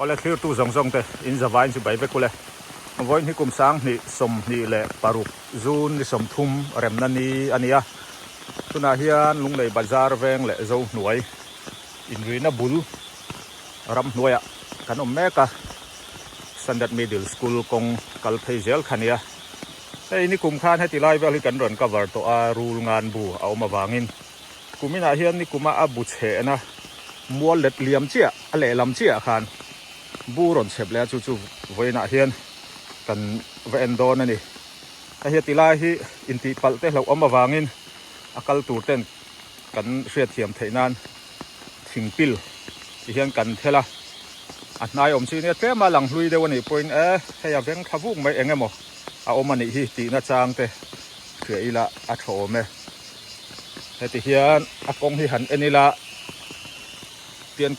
Awle thlirtu zawng zawng te in zavain chu bai vek ule. Vawiin hi kum 2026 June ni 30 remna ni a ni a. Tunah hian Lunglei Bazar veng leh Zohnuai inrina bul ramhnuaiah kan awm mek a. Standard Middle School kawng kal phei zel kha nia. Hei nikum khan heti lai vel hi kan rawn cover tawh a, rul ngan bu a awm avangin kuminah hian nikuma a bu chhehna mual let liam chiah a lehlam chiah khan bu rawn chhep leh a, chu chu vawiinah hian kan va en dawn a ni. Hei heti lai hi intihpalh te hlauh awm avangin a kal tur ten kan hriatthiam theih nan thingpil ti hian kan thel a, a hnai awm chi nia tlem a lang hlui deuh a nih pawhin e hei a veng thla vuk mai eng emaw a awm a nih hi tihna chang te hria ila a tha awm e. Heti hian a kawng hi han en ila tian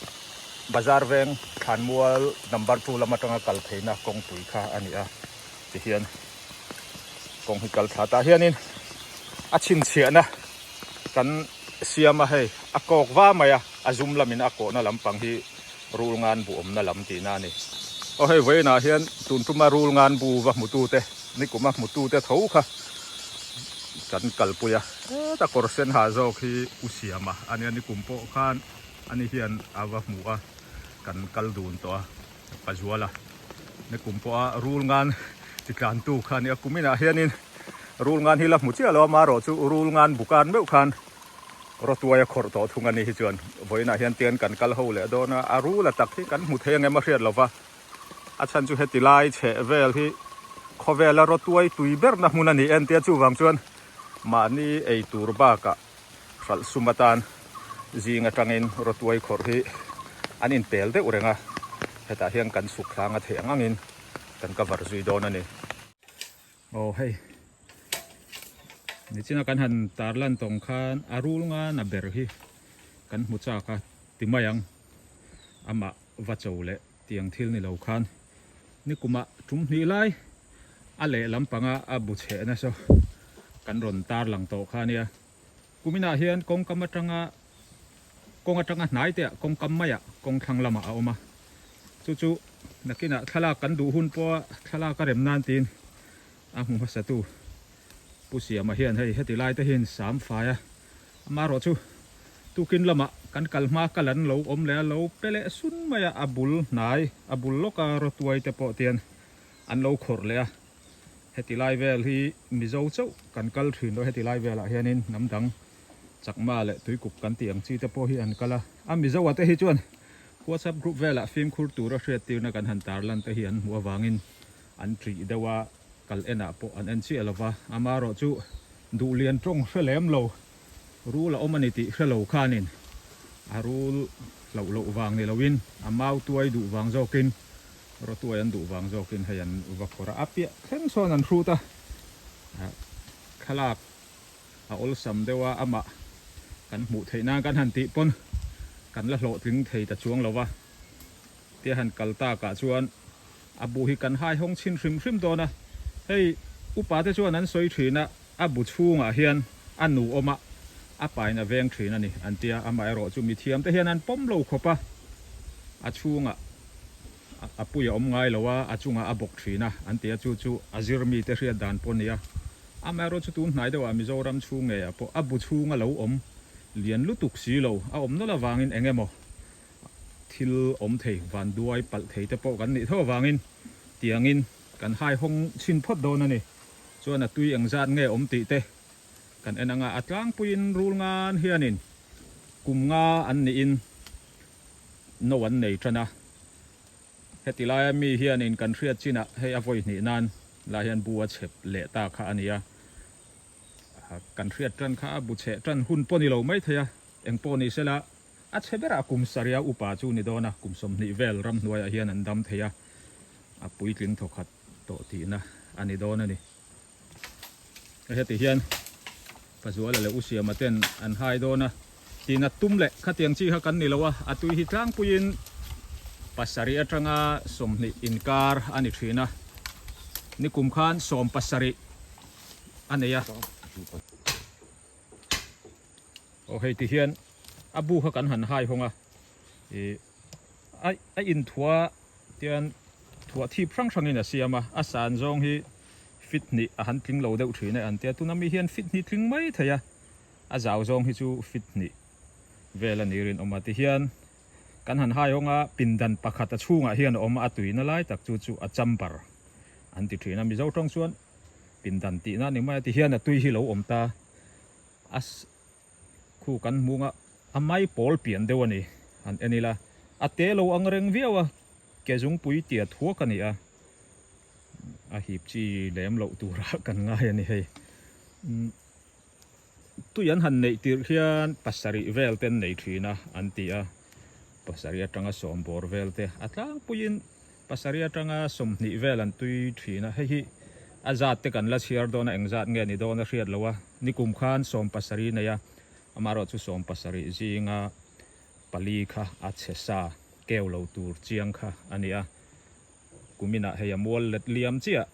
bazar veng thlanmual number 2 lam atanga kal pheina kawngpui kha a ni a ti hian kawng hi kal thla tah hianin a chhinchhiahna kan siam a hei a kawk va mai a a zum lamin a kawhna lampang hi rul ngan bu awmna lam tihna a ni. Aw hei vawiinah hian tun tuma rul ngan bu va hmutu te nikuma hmutu te tho kha kan kalpui a heta kawr sen ha zawk hi u siam a ania nikum pawh khan ani hian a va hmu a kan kal dun tawh a Pazuala nikum pawha rul ngan chi tlantu kha ania kuminah hianin rul ngan hi la hmu chiah lo a marawh chu rul ngan bukan meuh khan rawtuai a khawrh tawh thung a ni hi chuan vawiinah hian tian kan kal ho leh dawn a a rul a tak hi kan hmu thei ang em a hriat lova a chhan chu heti lai chheh vel hi khawvela rawtuai tui berna hmun a ni en tia chuvang chuan mahni ei tur bakah hralh sum atan zing atangin rawtuai khawrh hi an inpel deuh reng a, hetah hian kan chhuk thlanga theih ang angin kan cover zui dawn a ni. Aw hei nichina kan han tarlan tawng khan a rul ngan a ber hi kan hmu chak a ti mai ang amah va cho leh tiang thil ni lo khan nikumah tum hnih lai a lehlam panga a bu chheh nasa kan rawn tarlang tawh kha ania kuminah hian kawngkam atanga kawng atanga hnai te ah kawngkam maiah kawng thlang lamah a awm a chu chu nakinah thlalak kan duh hun pawha thlalak a rem nan tiin a hmu hmasa tu Pu Siama hian hei heti lai te hian sam fai a amaherawh chu tukin lamah kan kal hma kal an lo awm leh a lo pe leh sun mai a a bul hnai a bul lawka rawtuai te pawh tian an lo khawrh leh a heti lai vel hi Mizo chauh kan kal thin lo heti lai velah hianin hnam dang Chakma leh Tuikuk kan tih ang chi te pawh hi an kal a a Mizo ah te hi chuan WhatsApp group velah fimkhur tura hriattirna kan han tarlan te hi an hmuh avangin an ṭih deuh a. Kal enah pawh an en chiah lova, amaherawh chu duh lian tawng hre lem lo, rul a awm a ni tih hre lo khanin a rul hlauh loh vang ni loin a mau tuai duh vang zawkin rawtuai an duh vang zawkin hei an va khawrh a, a piah thleng sawn an hrut a, thlalak a awlsam deuh a, amah kan hmuh theih nan kan han tih pawn kan la hlawhtling thei ta chuang lova. Tia han kal takah chuan a bu hi kan hai hawng chhin hrim hrim dawn a, hei upa te chuan an sawi thin a, a bu chhungah hian a nu awm a, a pain a veng thin a ni an tia, amaherawh chu mithiam te hian an pawm lo khawp a, a chhungah a pui a awm ngai lo a, a chungah a bawk thin a an tia, chu chu a zir mi te hriat dan pawh a ni a, amaherawh chu tun hnai deuhah Mizoram chhung ngeiah pawh a bu chhunga lo awm lian lutuk si lo a awm nawlh avangin eng emaw Thil awm thei, vanduai palh thei te pawh kan nih tho avangin tiangin kan hai hawng chhin phawt dawn a ni. Chuan a tui engzat nge awm tih te kan en anga a tlangpuiin rul ngan hianin kum nga an nihin no an nei tan a. Heti laia mi hianin kan hriat chinah hei a vawi hnih nan lai hian bu a chhep leh ta kha a ni a. Kan hriat tan kha a bu chheh tan hun pawh ni lo maithei a, engpawh ni sela A chhe berah kum sarih a upa chu ni dawn a, kum 20 vel ramhnuaiah hian an dam thei a, a puitling thawkhat tawh tihna a ni dawn a ni. Heti hian Pazuala leh U Siama ten an hai dawn a, tina tum leh khatiang chi kha kan ni lo a, a tui hi tlangpuiin pasarih atanga 20 inkar a ni thin a, nikum khan 17 a nei a. Aw hei ti hian a bu kha kan han hai hawng a, ih a a inthua Tian thuah thip hrang hrangin a siam a, a san zawng hi fit hnih a han tling lo deuh thin e an tia. Tuna mi hian fit hnih tling mai thei a, a zau zawng hi chu fit hnih vel a ni rinawm a. Tihian kan han hai hawng a, pindan pakhat a chhungah hian a awm a, a tuina lai tak chu chu a chamber an ti thin a. Mizo tawng chuan pindan tihna a ni mai a, tihian a tui hi lo awm ta a. Khu kan hmung a, a mai pawl pian deuh a ni, han en ila. A te lo ang reng viau a, ke zungpui tia thuak a ni a, a hip chi lem loh tura kan ngai a ni hei. Tui an han neih tirh hian pasarih vel te an nei thin a an ti a, pasarih atanga sawmbawr vel te a tlangpuiin Pasarih atanga 20 vel an tui thin a, hei hi a zat te kan la chhiar dawn a, engzat nge ni dawn a hriat lo a, nikum khan 70 nei a, amaherawh chu 70 zinga pali kha a chhe sa keu lo tur chiang kha a ni a, kuminah hei a mual let liam chiah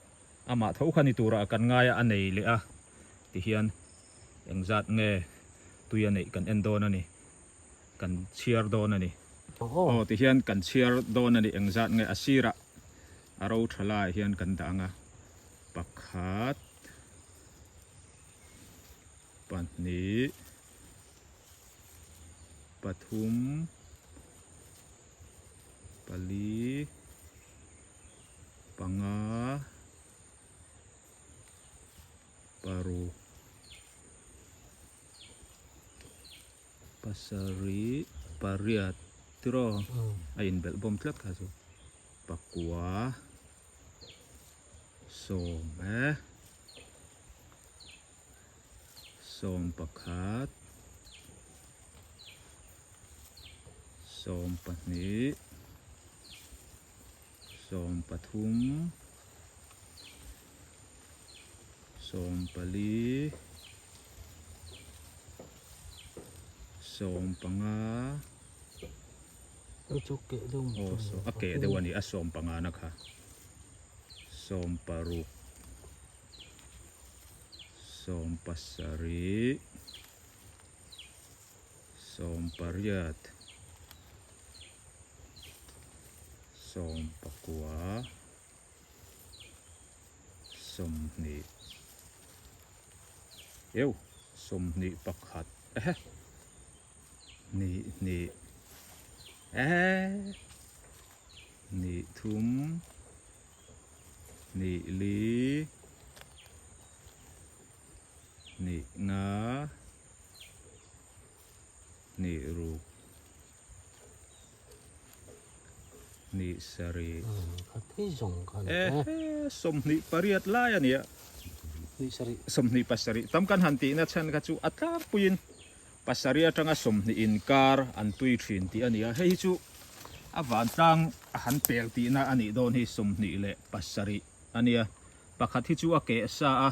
amah tho kha ni turah kan ngai a, a nei leh a tihian engzat nge tui a neih kan en dawn a ni. Kan chhiar dawn a ni. Aw ti hian kan chhiar dawn a ni engzat nge a sirah a ro tha laiah hian kan dah ang a pakhat pahnih pathum pali panga paruk. Pasarih pariat tiraw a inbelh bawm tlat kha chu pakua sawm e sawm pakhat sawm pahnih sawm pathum 40 15 aw a keh deuh a ni a 15 na kha 16 17 18 19. 20 eu 21 ehe hnih hnih ehe hnih thum hnih li hnih nga hnih ruk. Hnih sarih. Ehe, 28 lai a nia. 27 tam kan han tihna chhan kha chu a tlangpuiin pasarih atanga 20 inkar an tui thin tih a ni a. Hei hi chu a vantlang a han pel tihna a nih dawn hi 27 a nia. Pakhat hi chu a keh sa a,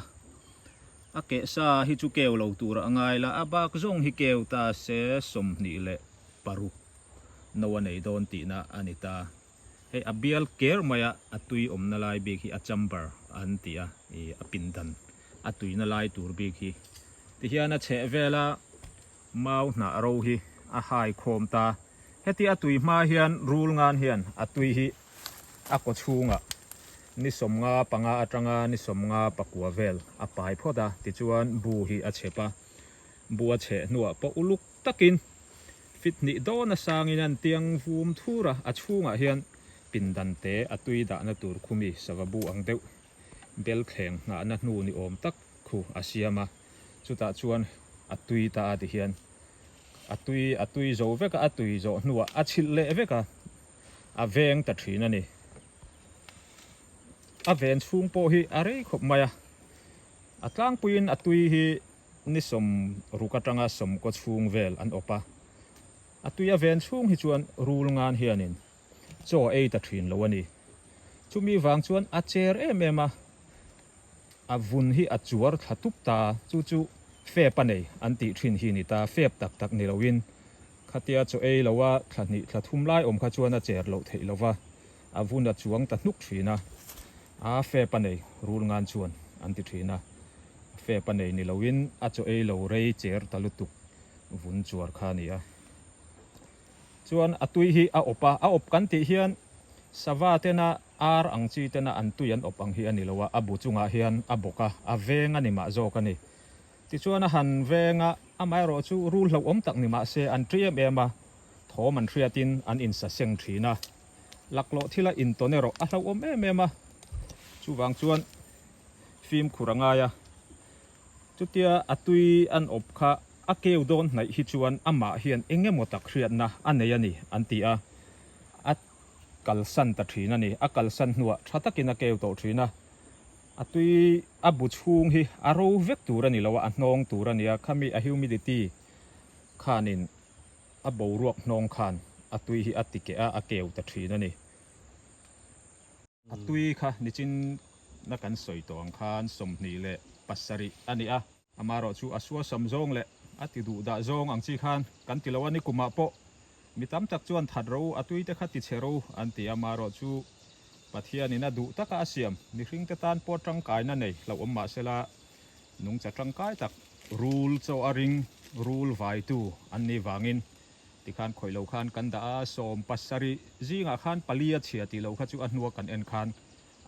a keh sa hi chu keu lo tur a ngai la, a bak zawng hi keu ta se 26. No a nei dawn tihna a ni ta. Hei a bial ker maia a tui awmna lai bik hi a chamber an ti a, ih a pindan a tuina lai tur bik hi. Tihian a chheh vela mau hnah ro hi a hai khawm ta. Heti a tui hma hian rul ngan hian a tui hi a kaw chhungah ni 55 atanga ni 54 vel a pai phawt a, tichuan bu hi a chhep a. Bu a chheh hnuah pawh uluk takin Fit hnih dawn a sangin an tiang vum thur a, a chhungah hian pindan te a tui dahna tur khumi sava bu ang deuh bel thleng nghahna hnu ni awm tak khu a siam a, chutah chuan a tui ta a ti hian a tui a tui zo vek a, a tui zawh hnuah a chhilh leh vek a, a veng ta thin a ni. A ven chhung pawh hi a rei khawp mai a, a tlangpuiin a tui hi Ni 60 atanga 90 chhung vel an awp a, a tui a ven chhung hi chuan rul ngan hianin chaw a ei ta thin lo a ni. Chumi vang chuan a cher em em a, a vun hi a chuar thla tup ta, chu chu fep a nei an tih thin hi ni ta, fep tak tak ni loin khatia chaw ei lo a thla hnih thla thum lai awm kha chuan a cher loh theih lo va, a vun a chuang ta hnuk thin a, a fep a nei rul ngan chuan an ti thin a. Fep a nei ni loin a chaw ei lo rei cher ta lutuk vun chuar kha a ni a. Chuan a tui hi a awp a, a awp kan tih hian Sava tena ar ang chi tena an tui an awp ang hi a ni lo a, a bu chungah hian a bawk a, a veng a ni mah zawk a ni. Tichuan a han veng a, amaherawh chu rul hlauhawm tak ni mah se an ṭi em em a, thawm an hriatin an insaseng ṭhin a. Laklawh thila intawn erawh a hlauhawm em em a, chuvang chuan fimkhur a ngai a. Chutia a tui an awp kha a keu dawn hnaih hi chuan amah hian eng emaw tak hriatna a nei a ni an ti a, a kalsan ta thin a ni. A kalsan hnuah tha takin a keu tawh thin a, a tui a bu chhung hi a ro vek tur a ni lo a, a hnawng tur a ni a, khami a humidity khanin a boruak hnawng khan a tui hi a ti keh a, a keu ta thin a ni. A tui kha nichin na kan sawi tawh ang khan 27 a ni a. Amaherawh chu a suasam zawng leh a ti duh dah zawng ang chi khan kan ti lo a ni kumah pawh mi tam tak chuan that ro a tui te kha ti chhe ro an ti a. Amaherawh chu Pathianin a duh taka a siam mihring te tan pawh tangkaina nei hlauhawm mahsela nungcha tangkai tak rul chaw a ring rul vaitu an nih vangin Tikhan khawih lo khan kan dah a, 70 zingah khan pali a chhia tih loh kha chu a hnua kan en khan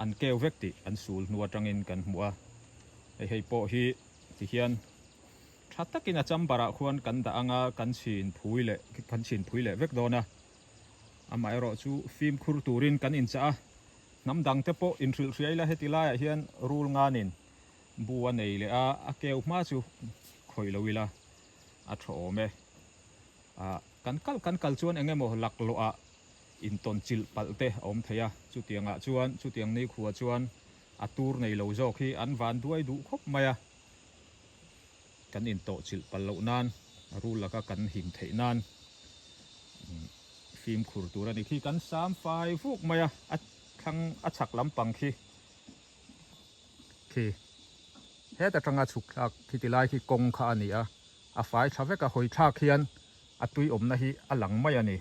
an keu vek tih an sul hnu atangin kan hmu a. Hei hei pawh hi tihian tha takin a chamber ah khuan kan dah anga kan chhin phui leh kan chhin phui leh vek dawn a. Amaherawh chu fimkhur turin kan inchah a, hnam dang te pawh inhrilh hria ila heti laiah hian rul nganin bu a nei leh a, a keu hma chu khawih lo ila a tha awm e. Ah, kan kal kan kal chuan eng emaw laklawh ah intawn chilh palh te a awm thei a, chutiang ah chuan chutiang nikhua chuan a tur nei lo zawk hi an van duai duh khawp mai a, kan intawh chilh palh loh nan a rul laka kan him theih nan fimkhur tur a ni khi kan sam fai vuk mai a, a thlang a chhak lampang khi khi heta tanga chhuk thlak khi ti lai khi kawng kha a ni a. A fai tha vek a, hawi thlak hian a tui awmna hi a lang mai a ni.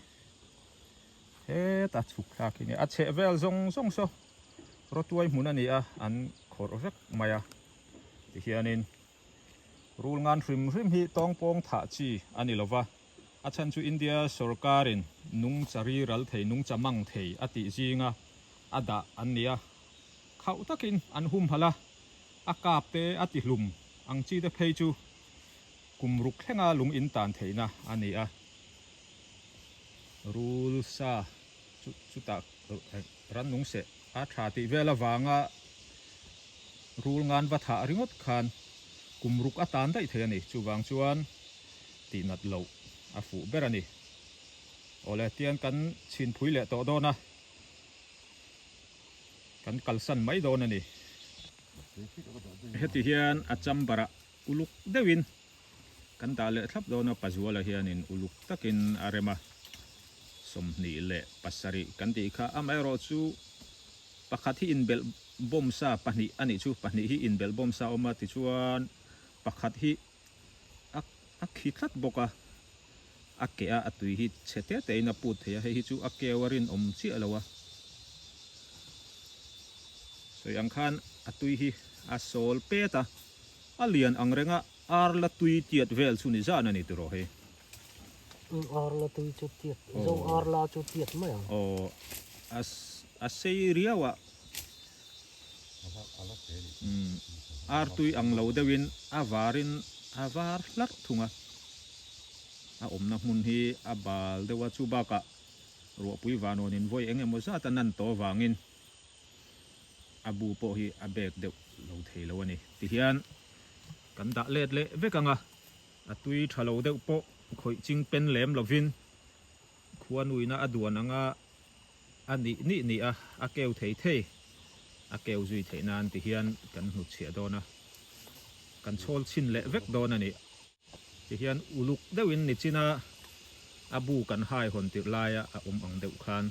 Heta chhuk thlak hi a chheh vel zawng zawng saw rawtuai hmun a ni a, an khawrh vek mai a. Tihianin rul ngan hrim hrim hi tawngpawng thah chi a ni lova, a chhan chu India sawrkarin nungcha ri ral thei, nungcha mang thei a tih zinga a dah an ni a, khauh takin an humhalh a, a kap te a ti hlum ang chi te phei chu Kum ruk thlenga lung in tan theihna a ni a, rul sa chu chutah rannung seh a tha tih vel avanga rul ngan va thah ringawt khan kum ruk a tan daih thei a ni. Chuvang chuan tihnat loh a fuh ber a ni. Awle tian kan chhinphui leh tawh dawn a, kan kalsan mai dawn a ni. Heti hian a chamber ah uluk deuhin kan dah leh thlap dawn a, Pazuala hianin uluk takin a rem a, 27 kan tih kha amaherawh chu pakhat hi inbelh bawm sa pahnih a nih chu, pahnih hi inbelh bawm sa a awm a tichuan pakhat hi a a khi tlat bawk a, a keh a a tui hi chhe te te in a put thei a, hei hi chu a keu a rinawm chiah lo a, sawi ang khan a tui hi a sawl pet a. A lian ang renga ar la tui tiat vel chu ni zan a ni tiraw hei? Ar la tui chu tiat, zo ar la chu tiat mai ang. Aw, a a sei riau a. Ar tui ang lo deuhin a varin a var hlarh thung a. A awmna hmun hi a bal deuh a, chu bakah ruahpui vanawnin vawi eng emaw zat a nan tawh avangin a bu pawh hi a bek deuh lo thei lo a ni. Tihian kan dah let leh vek ang a, a tui tha lo deuh pawh khawih ching pen lem lovin khuanuina a duan anga a nih nih nih a, a keu thei thei, a keu zui theih nan tihian kan hnutchhiah dawn a, kan chhawl chhin leh vek dawn a ni. Tihian uluk deuhin nichina a bu kan hai hawn tirh laia a awm ang deuh khan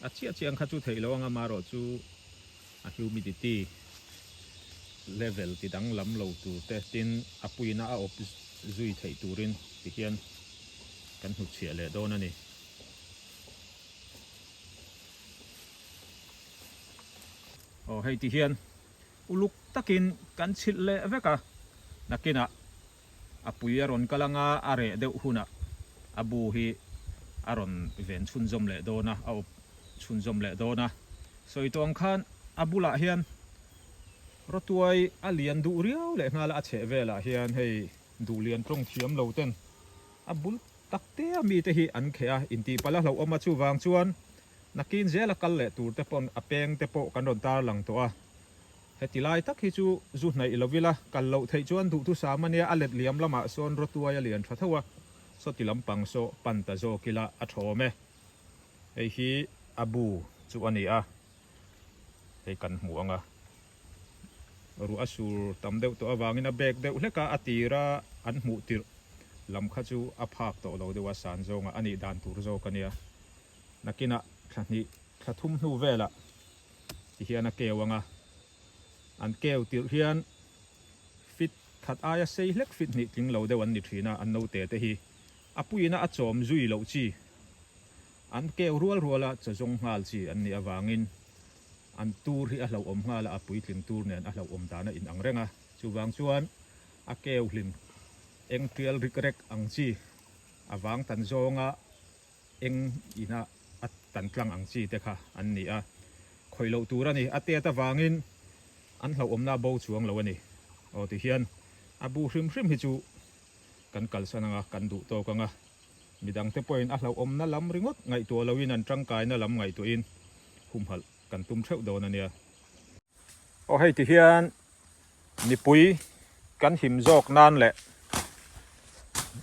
a chiah chiah ang kha chu theih loh anga marawh chu a humidity level ti danglam lo tur te tin a puina a awp zui theih turin tihian kan hnutchhiah leh dawn a ni. Aw hei tihian. Uluk takin kan chhilh leh vek a, nakinah a pui a rawn kal anga a reh deuh hunah a bu hi a rawn ven chhunzawm leh dawn a, a awp chhunzawm leh dawn a. Sawi tawh ang khan a bulah hian rawtuai a lian duh riau leh nghal a, a chheh velah hian hei duhlian tawng thiam lo ten a bul tak te a mite hi an kheh a, intihpalh a hlauhawm a, chuvang chuan nakin zela kal leh tur te pawn a peng te pawh kan rawn tarlang tawh a. Heti lai tak hi chu zu hnaih lo ila, kal loh theih chuan duhthusam a nia, a let liam lamah sawn rawtuai a lian tha tho a, sawti lampang saw pan ta zawk ila a tha awm e. Hei hi a bu chu a ni a, hei kan hmu ang a, ruah a sur tam deuh tawh avangin a bek deuh hlek a, a tira an hmuh tirh lam kha chu a phak tawh lo deuh a, san zawnga a nih dan tur zawk a nia. Nakinah thla hnih thla thum hnu velah ti hian a keu ang a, an keu tirh hian fit khat aia sei hlek fit hnih tling lo deuh an ni thin a, an naute te hi a puiin a chawm zui loh chi, an keu rual rual a chaw zawng nghal chi an nih avangin an tur hi a hlauhawm nghal a, a puitling tur nen a hlauhawm dan a inang reng a, chuvang chuan a keu hlim eng tial rik rek ang chi a vang tan zawnga eng ina a tan tlang ang chi te kha an ni a, khawih loh tur a ni. A tet avangin an hlauhawmna a bo chuang lo a ni. Aw ti hian a bu hrim hrim hi chu kan kalsan anga kan duh tawk anga midangte pawhin a hlauhawmna lam ringawt ngaihtuah loin an tangkaina lam ngaihtuahin humhalh kan tum theuh dawn a nia. Aw hei ti hian mipui kan him zawk nan leh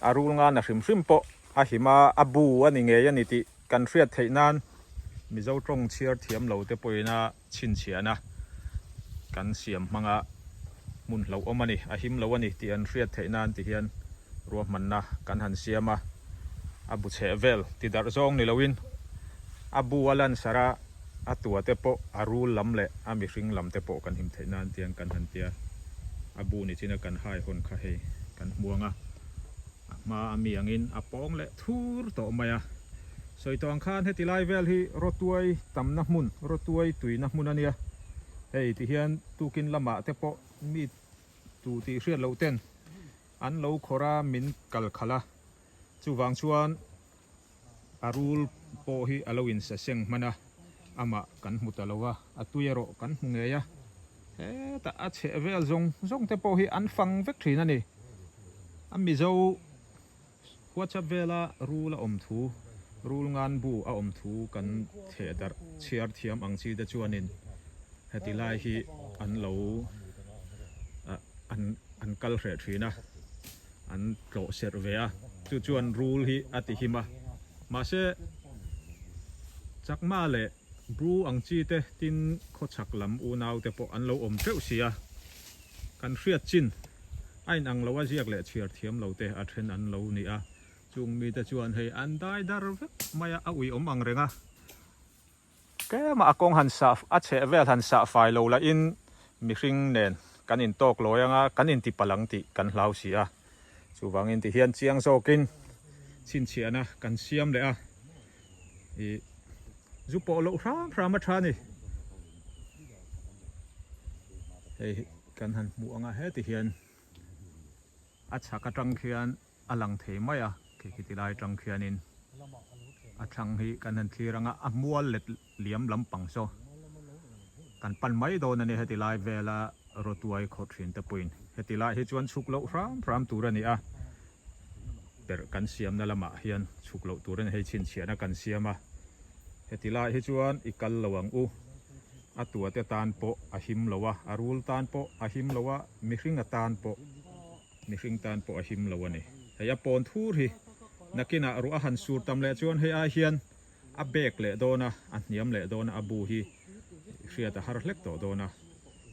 a rul ngana hrim hrim pawh a him a, a bu a ni ngei a ni tih kan hriat theih nan Mizo tawng chhiar thiam lo te pawhin a chhinchhiahna kan siam hmanga hmun hlauhawm a ni, a him lo a ni tih an hriat theih nan ti hian ruahmanna kan han siam a, a bu chheh vel ti darh zawng ni loin a bu a lansar a, a tua te pawh a rul lam leh a mihring lam te pawh kan him theih nan tiang kan han tia, a bu ni chin a kan hai hawn kha hei kan hmuang a, a hma a mi angin a pawng leh thur tawh mai a, sawi tawh ang khan heti lai vel hi rawtuai tamna hmun, rawtuai tuina hmun a nia, hei ti hian tukin lamah te pawh mi tu tih hriat loh ten an lo khawrh a min kal khalh a, chuvang chuan a rul pawh hi a lo insa seng hman a, amah kan hmu ta lo a, a tui erawh kan hmu ngei a, hetah a chheh vel zawng zawng te pawh hi an fang vek thin a ni. A Mizo WhatsApp vela rul a awm thu, rul ngan bu a awm thu kan theh darh chhiar thiam ang chi te chuanin heti lai hi an lo an an kal hreh thin a. An tlawh serh ve a, chu chuan rul hi a ti him a. Mahse, Chakma leh Bru ang chi te tin khawchhak lam unau te pawh an lo awm teuh si a. Kan hriat chin a inang lo a ziak leh chhiar thiam lo te a then an lo ni a. Chung mite chuan hei an dai dar vek mai a, a ui awm ang reng a. Tlema a kawng han sah a chheh vel han sah fai lo lahin mihring nen kan intawk lawi anga kan intipalh ang tih kan hlau si a. Chuvangin tihian chiang zawkin chhinchhiahna kan siam leh a, ih zu pawh loh hram hram a tha a ni. Hei kan han hmuh anga heti hian a chhak atang khian a lang thei mai a, khi khi ti lai atang khianin a thlang hi kan han thlir ang a, a mual let liam lampang saw kan pan mai dawn a ni heti lai vela rawtuai khawrh thin te pawhin heti lai hi chuan chhuk loh hram hram tur a ni a, perh kan siamna lamah hian chhuk loh tur a ni hei chhinchhiahna kan siam a, heti lai hi chuan i kal lo ang u, a tua te tan pawh a him lo a, a rul tan pawh a him lo a, mihring atan pawh. Mihring tan pawh a him lo a ni. Hei a pawn thur hi nakinah ruah a han sur tam leh chuan hei ai hian a bek leh dawn a, a hniam leh dawn a, a bu hi hriat a har hlek tawh dawn a,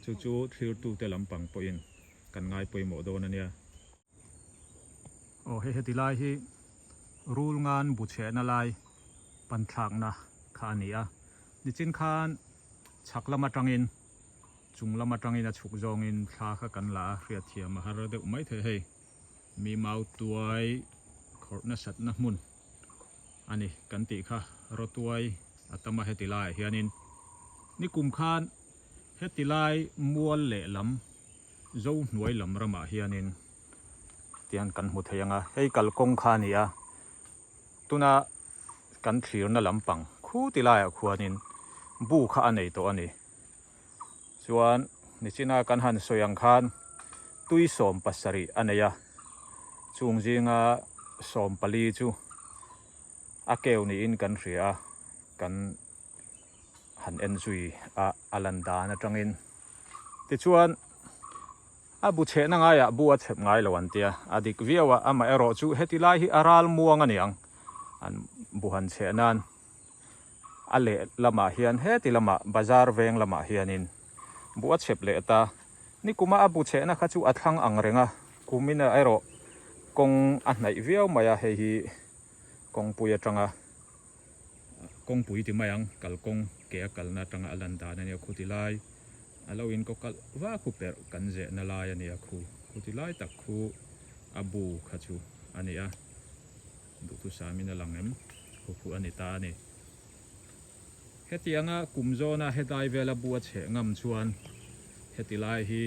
chu chu thlirtute lampang pawhin kan ngai pawimawh dawn a nia. Aw hei heti lai hi rul ngan bu chhehna lai panthlakna kha a ni a, nichin khan chhak lam atangin Chung lam atangin a chhuk zawngin thla kha kan la a, hriatthiam a har deuh mai thei hei. Mi mau tuai khawrh nasatna hmun a ni kan tih kha rawtuai a tam a heti laiah hianin nikum khan heti lai mual leh lam zo hnuai lam ramah hianin tiang kan hmu thei ang a, hei kalkawng kha a ni a, tuna. kan thlirna lampang khu ti laiah khuanin bu kha a nei tawh a ni. Chuan nichina kan han sawi ang khan tui 70 a nei a, chung zinga 14 chu a keu niin kan hria a, kan han en zui a a lan dan atangin. Tichuan a bu chhehna ngaiah bu a chhep ngai lo an tia, a dik viau a, amaherawh chu heti lai hi a ral muang a niang an bu han chheh nan. A leh lamah hian heti lamah bazar veng lamah hianin bu a chhep leh ta. Nikuma a bu chhehna kha chu a thlang ang reng a, kumina erawh kawng a hnaih viau mai a, hei hi kawngpui atanga kawngpui ti mai ang, kalkawng ke a kalna atanga a lan dan a nia khuti lai a lo in kaw kalh va khu perh kan zehna lai a nia khu khuti lai tak khu a bu kha chu a ni a. Duhthusam in a lang em? Khukhu a ni ta a ni. Hetianga kum zawna hetlai vela bu a chheh ngam chuan heti lai hi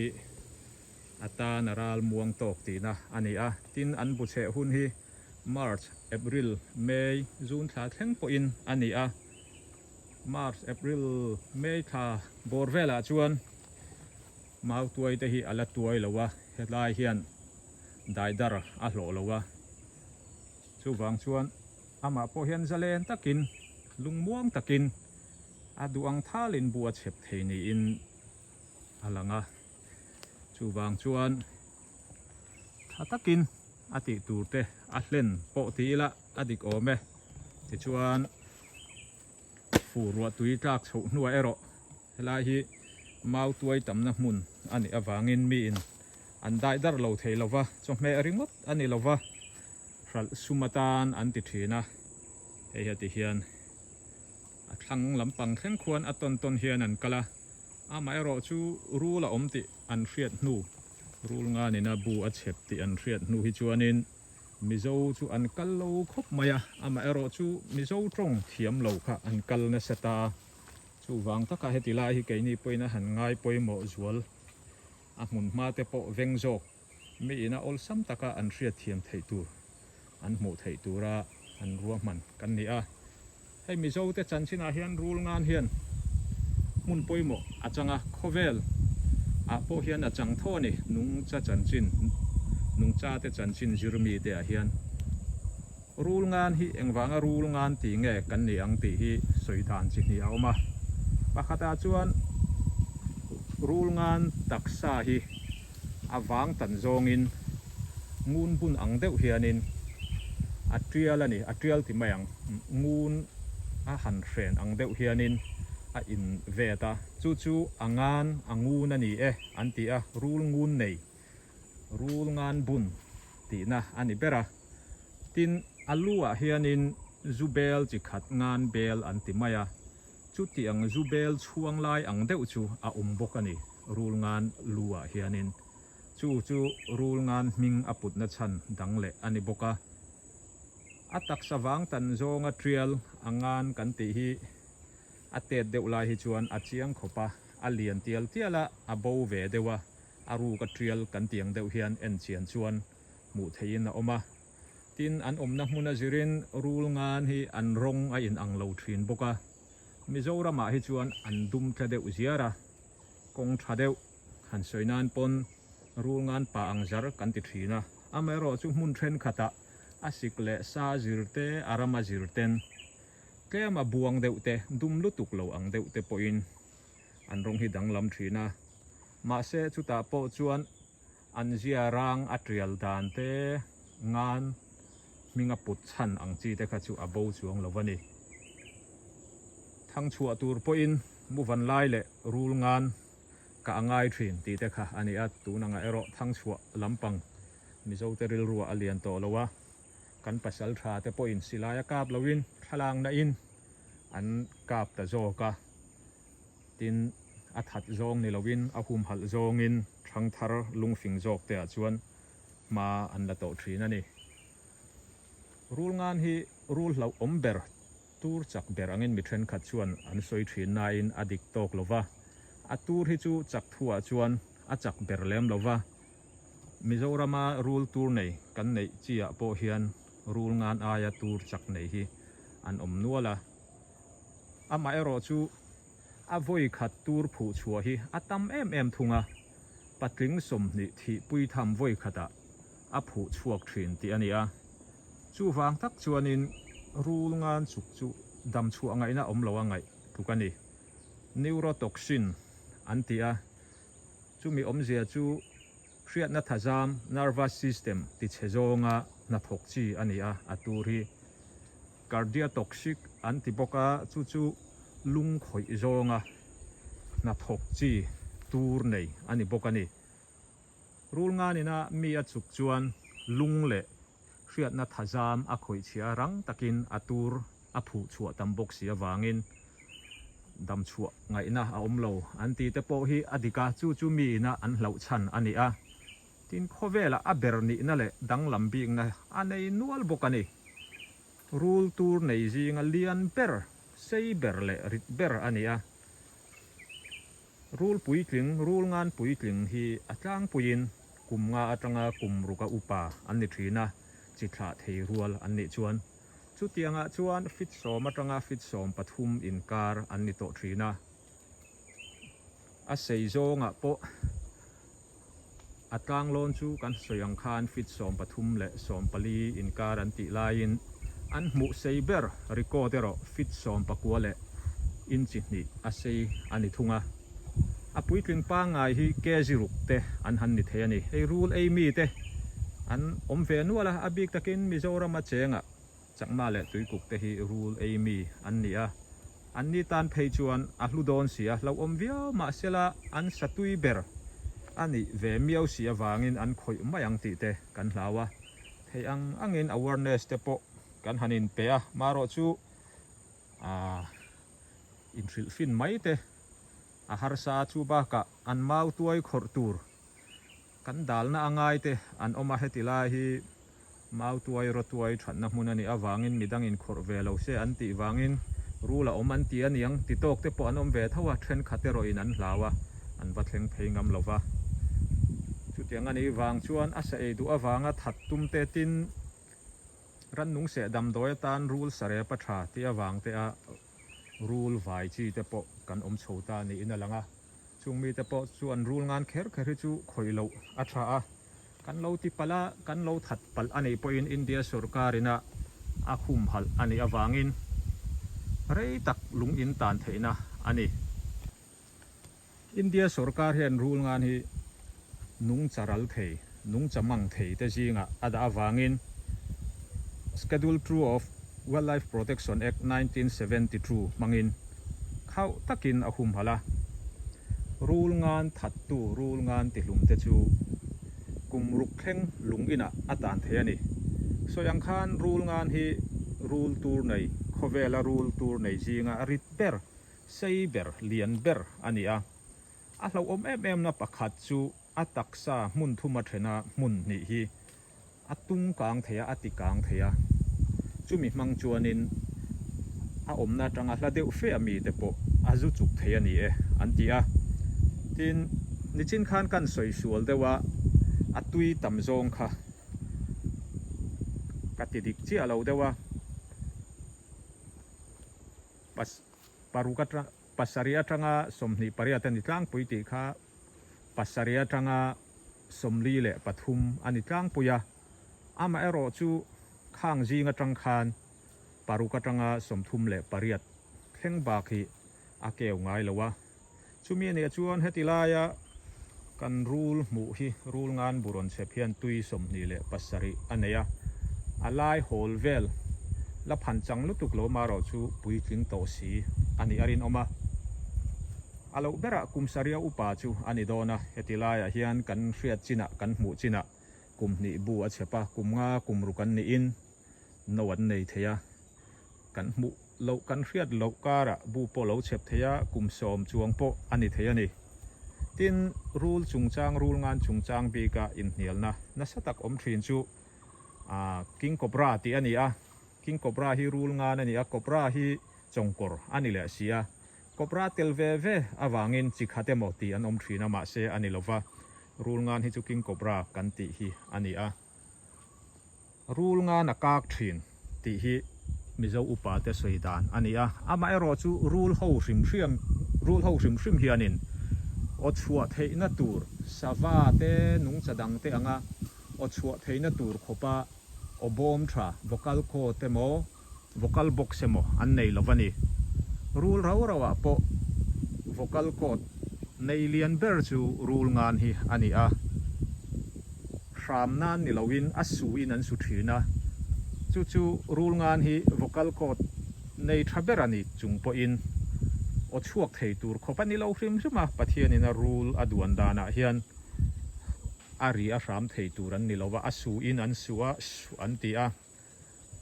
a tan a ral muang tawk tihna a ni a. Tin, an bu chheh hun hi March, April, May, June thla thleng pawhin a ni a. March, April, May thla bawr velah chuan mautuai te hi a la tuai lo a, hetlai hian daidar a hlawh lo a. Chuvang chuan amah pawh hian zalen takin, lungmuang takin a duh ang thalin bu a chhep thei niin a lang a. Chuvang chuan tha takin a tih tur te a hlen pawh ti ila a dik awm e. Tichuan fur ruah tui tlak chhoh hnuah erawh helai hi mau tuai tamna hmun a nih avangin miin An daih darh lo thei lova, chawhmeh ringawt a ni lova, hralh sum atan an ti thin a, hei heti hian a thlang lampang thleng khuan a tawn tawn hian an kal a, amaherawh chu rul a awm tih an hriat hnu, rul nganina bu a chhep tih an hriat hnu hi chuanin Mizo chu an kal lo khawp mai a, amaherawh chu Mizo tawng thiam lo kha an kal nasa ta, chuvang taka heti lai hi keini pawhin a han ngai pawimawh zual. A hmun hma te pawh veng zawk mi ina awlsam taka an hriat thiam theih tur, an hmuh theih tura an ruahman kan ni a. Hei Mizo te chanchinah hian rul ngan hian hmun pawimawh a chang a, khawvel ah pawh hian a chang tho a ni. Nungcha chanchin, nungcha te chanchin zir mi te ah hian rul ngan hi engvanga rul ngan ti nge kan ni ang tih hi sawi dan chi hnih a awm a. Pakhatah chuan rul ngan taksa hi a vang tan zawngin ngun bun ang deuh hianin a tial a ni, a tial ti mai ang, ngun a han hren ang deuh hianin a in vet a, chu chu a ngan a ngun a ni e an ti a, rul ngun nei, rul ngan bun tihna a ni ber a. Tin, a lu ah hianin zu bel chi khat ngan bel an ti mai a, chutiang zu bel chhuang lai ang deuh chu a awm bawk a ni, rul ngan lu ah hianin. Chu chu rul ngan hming a putna chhan dang leh a ni bawk a. A taksa vang tan zawnga tial a ngan kan tih hi a tet deuh lai hi chuan a chiang khawp a, a lian tial tial a, a bo ve deuh a, a ruk a tial kan tih ang deuh hian en chian chuan hmuh theihin a awm a. Tin, an awmna hmuna zirin rul ngan hi an rawng a inang lo thin bawk a. Mizoramah hi chuan an dum tla deuh ziar a, kawng tha deuh han sawi nan pawn rul ngan pa ang zar kan ti thin a. Amaherawhchu hmun thenkhatah a sik leh sa zir te, a rama zir ten tlem a buang deuh te, dum lutuk lo ang deuh te pawhin an rawng hi danglam thin a. Mahse, chutah pawh chuan An zia rang a tial dan te ngan hming a put chhan ang chi te kha chu a bo chuang lo a ni. Thangchhuah tur pawhin muvan lai leh rul ngan ka a ngai thin tih te kha a ni a, tun angah erawh thangchhuah lampang Mizo te rilruah a lian tawh lo a, kan pasal tha te pawhin silai a kap loin thlalakna in an kap ta zawk a. Tin, a that zawng ni loin a humhalh zawngin thangthar lungfing zawk te ah chuan hma an la tawh thin a ni. Rul ngan hi rul hlauhawm ber, tur chak ber angin mi thenkhat chuan an sawi thin nain a dik tawk lo va, a tur hi chu chak thuah chuan a chak ber lem lo va. Mizorama rul tur nei kan neih chi ah pawh hian rul ngan aia tur chak nei hi. an awm nual a. Amaherawhchu a vawi khat tur phuh chhuah hi a tam em em thung a, patling 20 thih pui tham vawi khatah a phuh chhuak thin tih a ni a. Chuvang tak chuanin rul ngan chuk chu dam chhuah ngaihna awm lo a ngaih tluk a ni. Neurotoxin an ti a, chumi awmzia chu hriatna thazam, nervous system, tichhe zawnga hnathawk chi a ni a, a tur hi cardiotoxic an ti bawk a, chu chu lung khawih zawnga hnathawk chi tur nei a ni bawk a ni. Rul nganina mi a chuk chuan lung leh hriatna thazam a khawih chhia rang takin a tur a phuh chhuah tam bawk si avangin dam chhuah ngaihna a awm lo an ti te pawh hi a dik a, chu chu mi ina an hlauh chhan a ni a. Tin, khawvelah a ber nihna leh danglam bikna a nei nual bawk a ni. Rul tur nei zinga lian ber, sei ber leh rit ber a ni a. Rul puitling, rul ngan puitling hi a tlangpuiin kum nga atanga kum ruka upa an ni thin a, chi thlah thei rual an nih chuan. Chutiangah chuan fit 10 atanga fit 13 inkar an ni tawh thin a. A sei zawngah pawh a tlanglawn chu kan sawi ang khan fit 13 leh 14 inkar an tih laiin an hmuh sei ber record erawh fit 19 leh inchi hnih a sei a ni thung a. A puitling pangngai hi kg ruk te an han ni thei a ni. Hei rul ei mi te an awm ve nual a, a bik takin Mizorama chengah Chakma leh Tuikuk te hi rul ei mi an ni a. An ni tan phei chuan a hlu dawn si a, hlauhawm viau mahsela an satui ber a nih ve miau si avangin an khawih mai ang tih te kan hlau a. Theih ang angin awareness te pawh kan han inpe a, marawh chu aah inhrilh fin mai te a harsa a, chu bakah an mau tuai khawrh tur kan dalna a ngai te an awm a, heti lai hi mau tuai rawtuai thatna hmun a nih avangin midang inkhawrh ve lo se an tih vangin rul a awm an ti a niang ti tawk te pawh an awm ve tho a, thenkhat erawhin an hlau a, an va thleng phei ngam lo va. Chutiang a nih vang chuan a sa ei duh avanga that tum te tin Rannung seh damdawi atan rul sarep a tha tih avang te a rul vai chi te pawh kan awm chho ta niin a lang a. Chung mite pawh chuan rul ngan kher kher hi chu khawih loh a tha a. Kan lo ti palh a, kan lo that palh a nih pawhin India sorkar ina a humhalh a nih avangin rei tak lung in tan theihna a ni. India sorkar hian rul ngan hi nungcha ral thei, nungcha mang thei te zingah a dah avangin Schedule Two of Wildlife Protection Act 1972 hmangin khauh takin a humhalh a. Rul ngan thattu rul ngan tihlum te chu kum ruk thleng lung inah a tan thei a ni. Sawi ang khan rul ngan hi rul tur nei, khawvela rul tur nei zinga rit ber Sei ber, lian ber a ni a. A hlauhawm em em na pakhat chu a taksa hmun thuma thena hmun hnih hi a tung kang thei a, a ti kang thei a. Chumi hmang chuanin a awmna atanga hla deuh fe a mite pawh a zu chuk thei a ni e an ti a. Tin, nichin khan kan sawi sual deuh a, a tui tam zawng kha ka ti dik chiah lo deuh a. Pas. Paruk atang pasarih atanga 28 a ni tlangpui tih kha pasarih atanga 43 a ni tlangpui a, amaherawh chu khang zing atang khan paruk atanga 38 thleng bak hi a keu ngai lo a. Chumi a nih chuan heti laia kan rul hmuh hi rul ngan bu rawn chhep hian tui 27 a nei a, a lai hawl vel la phan chang lutuk lo marawh chu puitling tawh si a nih a rinawm a. A loh berah kum sarih a upa chu a ni dawn a, heti laiah hian kan hriat chinah kan hmuh chinah kum hnih bu a chhep a, kum nga kum ruk an niin no an nei thei a, kan hmuh loh kan hriat loh karah bu pawh lo chhep thei a, kum 10 chuang pawh a ni thei a ni. Tin, rul chungchang, rul ngan chungchang bika inhnialna nasa tak awm thin chu ah King Cobra tih a ni a, King Cobra hi rul ngan a ni a, Cobra hi chawngkawr a ni leh si a, Cobra tel ve ve avangin chi khat emaw tih an awm thin a, mahse a ni lova, rul ngan hi chu King Cobra kan tih hi a ni a. Rul ngan a kak thin tih hi Mizo upa te sawi dan a ni a. Amaherawh chu rul ho hrim hriam rul ho hrim hrim hianin aw chhuah theihna tur sava te nungcha dang te anga aw chhuah theihna tur khawpa aw bawm tha vocal cord emaw vocal box emaw an nei lo va ni. Rul rau rau ah pawh vocal cord nei lian ber chu rul ngan hi a ni a. Hram nan ni loin a su in an su thin a, chu chu rul ngan hi vocal cord nei tha ber a ni chung pawhin aw chhuak thei tur khawp a ni lo hrim hrim a, Pathianin a rul a duan danah hian a ri a hram thei tur an ni lo va, a su in an su a, su an ti a.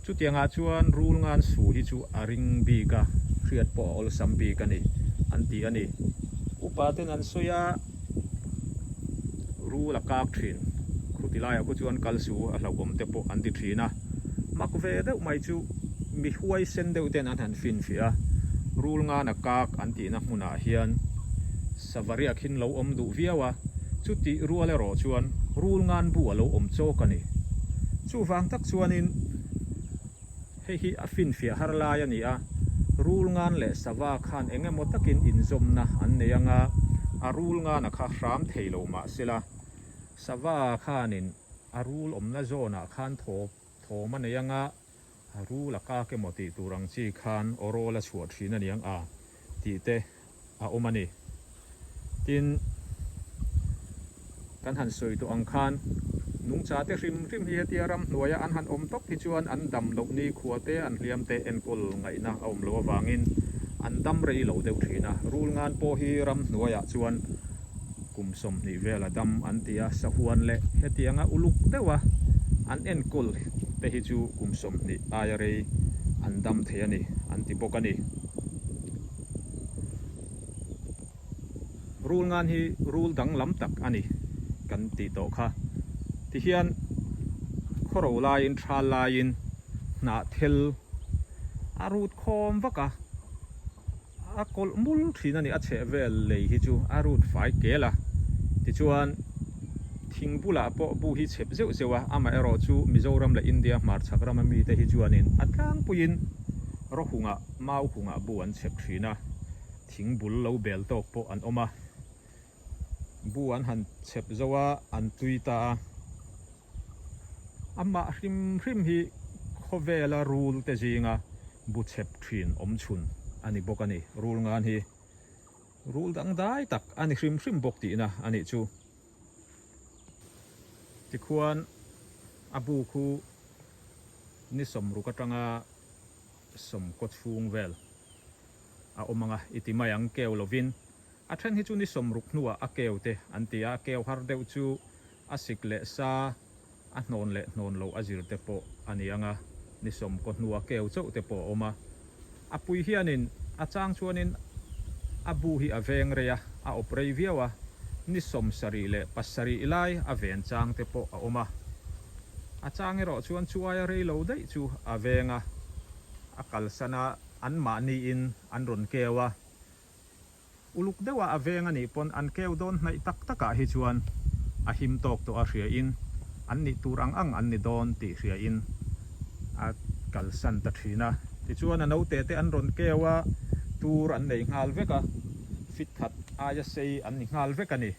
Chutiangah chuan rul ngan su hi chu a ring bik a, hriat pawh a awlsam bik a ni, an ti a ni. Upa ten an sawi a, rul a kak thin, khuti laiah khu chuan kal su a hlauhawm te pawh an ti thin a. Mak ve deuh mai chu mi huaisen deuh ten an han finfiah a, rul ngan a kak an tihna hmunah hian sava riak hin lo awm duh viau a, chutih rual erawh chuan rul ngan bu a lo awm chawk a ni. Chuvang tak chuanin hei hi a finfiah har lai a ni a, rul ngan leh sava khan eng emaw takin inzawmna an nei anga, a rul ngana kha hram thei lo mah sela, sava khanin a rul awmna zawnah khan thawm a nei anga, a rul a kak emaw tih tur ang chi khan aw rawl a chhuah thin a ni ang a tih te a awm a ni. Tin, kan han sawi tawh ang khan nungcha te hrim hrim hi hetia ramhnuaia an han awm tawp hi chuan an dam loh ni khua te an hliam te enkawl ngaihna a awm loh avangin an dam rei lo deuh thin a. Rul ngan pawh hi ramhnuaiah chuan kum 20 vela dam an ti a, sahuan leh hetianga uluk deuha an enkawl te hi chu kum 20 aia rei an dam thei a ni an ti bawk a ni. Rul ngan hi rul danglam tak a ni kan tih tawh kha. Tihian khawro laiin thal laiin hnah thel a rut khawm vak a, a kawlh mul thin a ni. A chheh vel lei hi chu a rut fai kel a, tichuan thing bulah pawh bu hi chhep zeuh zeuh a, amaherawhchu Mizoram leh India hmarchhak rama mite hi chuanin a tlangpuiin rawhungah Mau hungah bu an chhep thin a, thing bul lo bel tawk pawh an awm a. Bu an han chhep zo a, an tui ta a. Amah hrim hrim hi khawvela rul te zinga bu chhep thin awm chhun a ni bawk a ni. Rul ngan hi rul dangdai tak a ni hrim hrim bawk tihna a nih chu. Tikhuan a bu khu ni 60 atanga sawmkaw chhung vel a awm ang a, i ti mai ang keu lovin. A then hi chu ni 60 hnuah a keu te an ti a, a keu har deuh chu a sik leh sa, a hnawn leh hnawn loh a zir te pawh a ni ang a, ni 90 hnua keu chauh te pawh a awm a. A pui hianin a chang chuanin a bu hi a veng rei a, a awp rei viau a, ni 77 lai a ven chang te pawh a awm a. A chang erawh chuan chu aia rei lo daih chu a veng a, a kalsan a, anmahniin an rawn keu a. Uluk deuha a veng a nih pawn an keu dawn hnaih tak takah hi chuan a him tawk tawh a hriain an nih tur ang ang an ni dawn tih hriain a kalsan ta thin a. Tichuan a naute te an rawn keu a, tur an nei nghal vek a, fit khat aia sei an ni nghal vek a ni.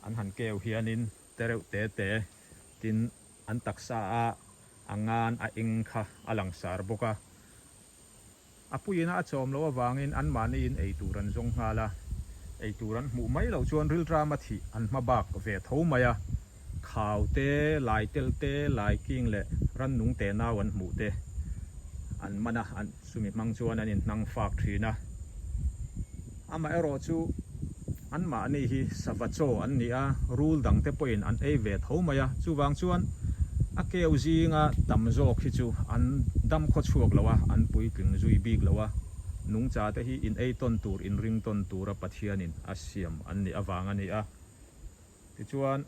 An han keu hianin te reuh te te tin an taksa a a ngan a eng kha a langsar bawk a. A puiin a chawm loh avangin anmahniin ei tur an zawng nghal a, ei tur an hmuh mai loh chuan rilṭama thih an hma bak ve tho mai a, khau te, lai tel te, lai king leh rannung te nau an hmuh te an man a, an chumi hmang chuan an inhnang fak thin a. Amaherawhchu anmahni hi sava chaw an ni a, rul dangte pawhin an ei ve tho mai a, chuvang chuan a keu zinga tam zawk hi chu an dam khaw chhuak lo a, an puitling zui bik lo a, nungcha te hi in ei tawn tur, in ring tawn tura Pathianin a siam an nih avang a ni a. Tichuan,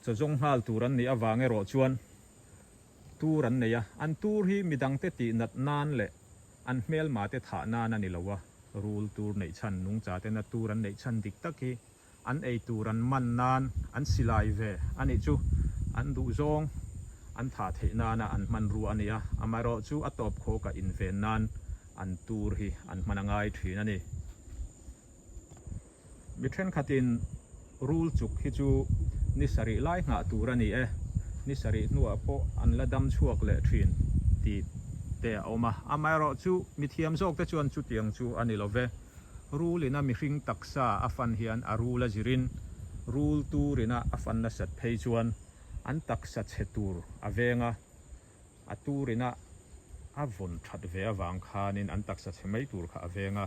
chaw zawng nghal tur an nih avang erawh chuan Tur an nei a, an tur hi midangte tih nat nan leh an hmelma te thah nan a ni lo a, rul tur neih chhan, nungcha tena tur an neih chhan dik tak hi an ei tur an man nan an silai ve a nih chu, an duhzawng An thah theih nana an hmanrua a ni a, amaherawhchu a tawp khawka inven nan an tur hi an hman a ngai thin a ni. Mi thenkhatin rul chuk hi chu ni sarih lai nghah tur a ni e, ni sarih hnuah pawh an la dam chhuak leh thin tih te a awm a, amaherawhchu mi thiam zawk te chuan chutiang chu a ni lo ve. Rul ina mihring taksa a fan hian a rul a zirin rul tur ina a fan nasat phei chuan an taksa chhe tur a veng a, a tur ina a vawn that ve avang khanin an taksa chhe mai tur kha a veng a,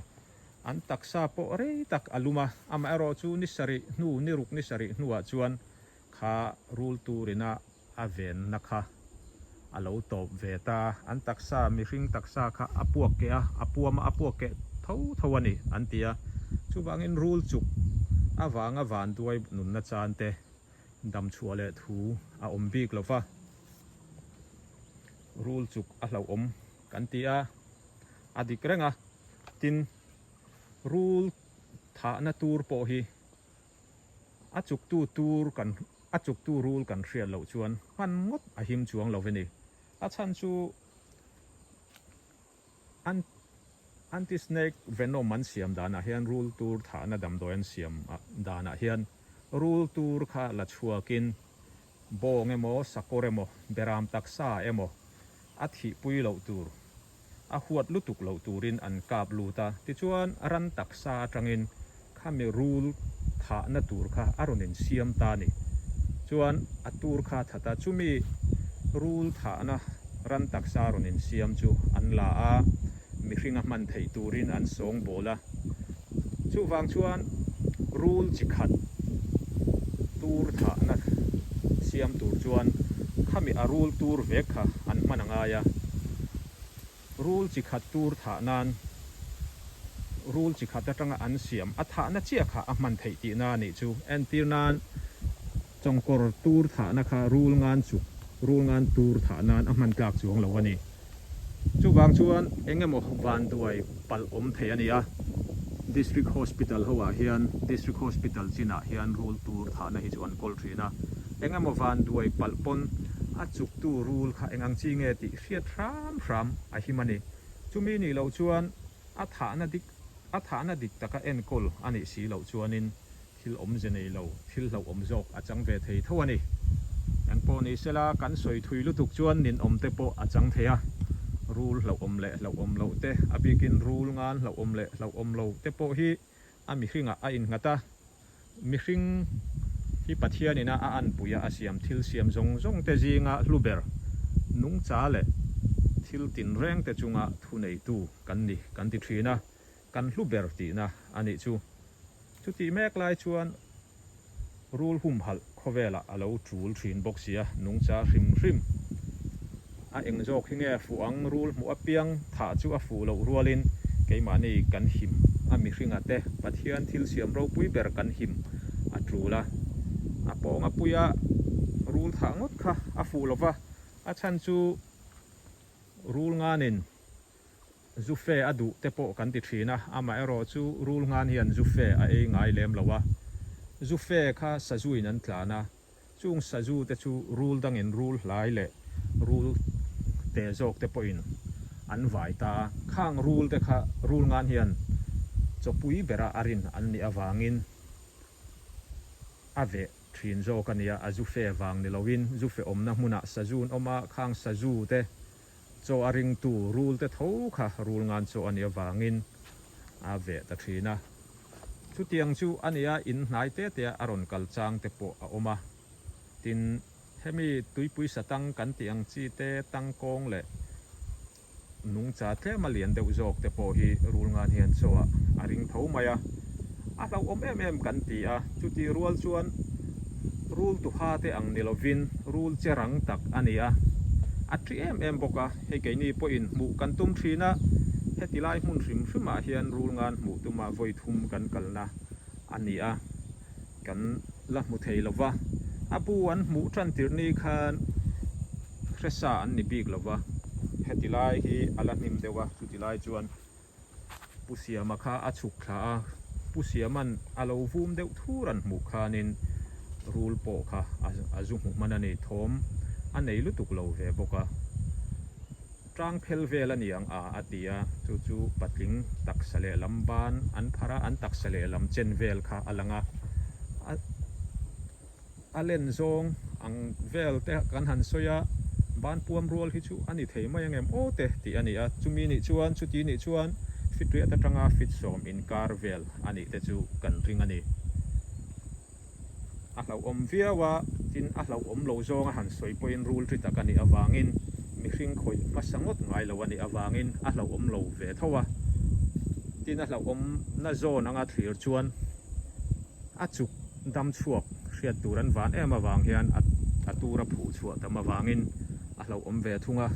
an taksa pawh rei tak a lum a, amaherawh chu ni sarih hnu, ni ruk ni sarih hnuah chuan kha rul tur ina a venna kha a lo tawp ve ta, an taksa, mihring taksa kha a puak keh a, a puam a, a puak keh tho tho a ni an ti a, chuvangin rul chuk avanga vanduai nunna chan te dam chhuah leh thu a awm bik lo va, rul chuk a hlauhawm kan ti a, a dik reng a, tin rul thahna tur pawh hi a chuktu tur kan a chuktu rul kan hriat loh chuan hman ngawt a him chuang lo ve ni. A chhan chu an anti snake venom an siam danah hian rul tur thahna damdawi an siam danah hian rul tur kha la chhuakin bawng emaw sakawr emaw beram taksa emaw a thihpui loh tur a huat lutuk loh turin an kap lut a, tichuan ran taksa atangin khami rul thahna tur kha a rawn insiam ta a ni. Chuan a tur kha a that a, chumi rul thahna ran taksa a rawn insiam chu an la a, mihringa hman theih turin an sawngbawl a. Chuvang chuan rul chi khat tur thahna siam tur chuan khami a rul tur vek kha an hman a ngai a. Rul chi khat tur thah nan rul chi khat atanga an siam a thahna chiah kha a hman theih tihna a nih chu. Entir nan chawngkawr tur thahna kha rul ngan chuk rul ngan tur thah nan a hman tlak chuang lo a ni. Chuvang chuan eng emaw vanduai palh awm thei a ni a, District Hospital ho ah hian District Hospital chinah hian rul tur thahna hi chu an kawl thin a, eng emaw vanduai palh pawn a chuktu rul kha eng ang chi nge tih hriat hram hram a him a ni. Chumi nih loh chuan a thahna dik a thahna dik taka enkawl a nih si loh chuanin Thil awmze nei lo, thil hlauhawm zawk a chang ve thei tho a ni. Kan pawh ni sela, kan sawi thui lutuk chuan ninawm te pawh a chang thei a. Rul hlauhawm leh hlauhawm loh te, a bikin rul ngan hlauhawm leh hlauhawm lo te pawh hi a mihringah a innghat a. Mihring hi Pathianina a anpuia a siam thil siam zawng zawng te zinga hlu ber, nungcha leh thil tinreng te chunga thuneitu kan ni kan ti thin a. Kan hlu ber tihna a nih chu. Chutih mek lai chuan rul humhalh khawvelah a lo tul thin bawk sia, nungcha hrim hrim. A eng zawk hi nge fuh ang, rul hmuh apiang thah chu a fuh loh rualin keimahni kan him a mihringa te Pathian thil siam ropui ber kan him a tul a. A pawnga puia rul thah ngawt kha a fuh lova, a chhan chu rul nganin Zufe a duh te pawh kan ti thin a, amaherawh chu rul ngan hian zufe a ei ngai lem lo a. Zufe kha sazu in an tlan a, chung sazu te chu rul dangin rul hlai leh rul te zawk te pawhin an vai ta a. Khang rul te kha rul ngan hian chawpui bera a rin an nih avangin a veh thin zawk a nia, a zufe vang ni loin zufe awmna hmunah sazu an awm a, khang sazu te Chaw a ringtu rul te tho kha rul ngan chaw a nih avangin a veh ta thin a. Chutiang chu a nia in hnai te te a rawn kal chang te pawh a awm a. Tin, hemi tuipui satang kan tih ang chi te tangkawng leh nungcha tlem a lian deuh zawk te pawh hi rul ngan hian chaw ah a ring tho mai a. A hlauhawm em em kan ti a, chutih rual chuan rul tuha te ang ni lovin rul che rang tak a ni a, a ṭi em em bawk a, hei keini pawhin hmuh kan tum ṭhin a, heti lai hmun hrim hrimah hian rul ngan hmuh tuma vawi thum kan kalna a ni a, kan la hmu thei lo va, a bu an hmuh ṭan tirh ni khan hresa an ni bik lo va, heti lai hi a la hnim deuh a, chuti lai chuan. Pu Siama kha a chhuk thla a, Pu Siama'n a lo vum deuh thur an hmuh khanin rul pawh kha a zu hmu hman a ni. Thawm a nei lutuk lo ve bawk a. Tang phel vel a ni ang a, a ti a, chu chu patling taksa lehlam ban an phar a, an taksa lehlam chen vel kha a lang a. A a len zawng ang vel te kan han sawi a, ban puam rual hi chu a ni thei mai ang em aw te tih a ni a, chumi nih chuan chuti nih chuan fit riat atanga fit sawm inkar vel a nih te chu kan ring a ni. A hlauhawm viau a, tin a hlauhawm lo zawng a han sawi pawhin rul ri tak a nih avangin mihring khawih hmasa ngawt ngai lo a nih avangin a hlauhawm lo ve tho a. Tin a hlauhawmna zawn anga thlir chuan a chuk dam chhuak hriat tur an van em avang hian a a tur a phuh chhuah tam avangin a hlauhawm ve thung a.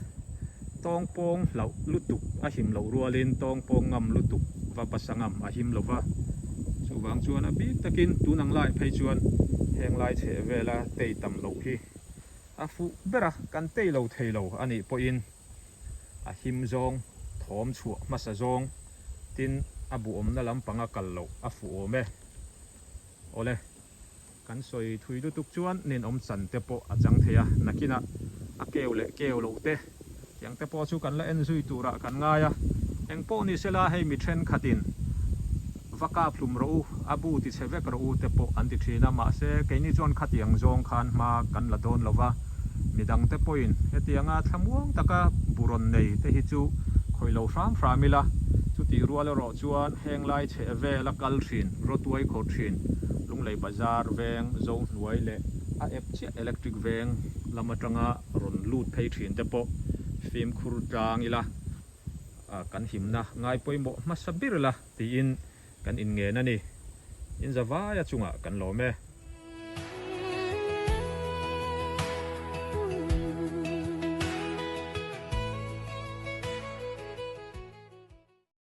Tawngpawng hlauh lutuk a him loh rualin tawngpawng ngam lutuk va basa ngam a him lo va. Chuvang chuan a bik takin tun ang lai phei chuan heng lai chheh vela tei tam loh hi a fuh ber a, kan tei lo thei lo a nih pawhin a him zawng, thawm chhuah hmasa zawng tin a buhawmna lampanga kal loh a fuh awm e. Awle. Kan sawi thui lutuk chuan ninawm chan te pawh a chang thei a, nakinah a keu leh keu loh te tiang te pawh chu kan la en zui turah kan ngai a. Eng pawh ni sela hei mi thenkhatin va kap hlum rawh u, a bu ti chhe vek rawh u te pawh an ti thin a, mahse keini chuan khatiang zawng khan hma kan la dawn lo va, midang te pawhin hetianga thlamuang taka bu rawn nei te hi chu khawih lo hram hram ila, chutih rual erawh chuan heng lai chheh vel a kal thin, rawtuai khawr thin, Lunglei Bazar veng, Zohnuai leh a ep chiah electric veng lam atanga rawn lut phei thin te pawh fimkhur tlang ila kan himna ngai pawimawh hmasa ber la tiin kan inngen a ni. Inzavaia chungah kan lawm e.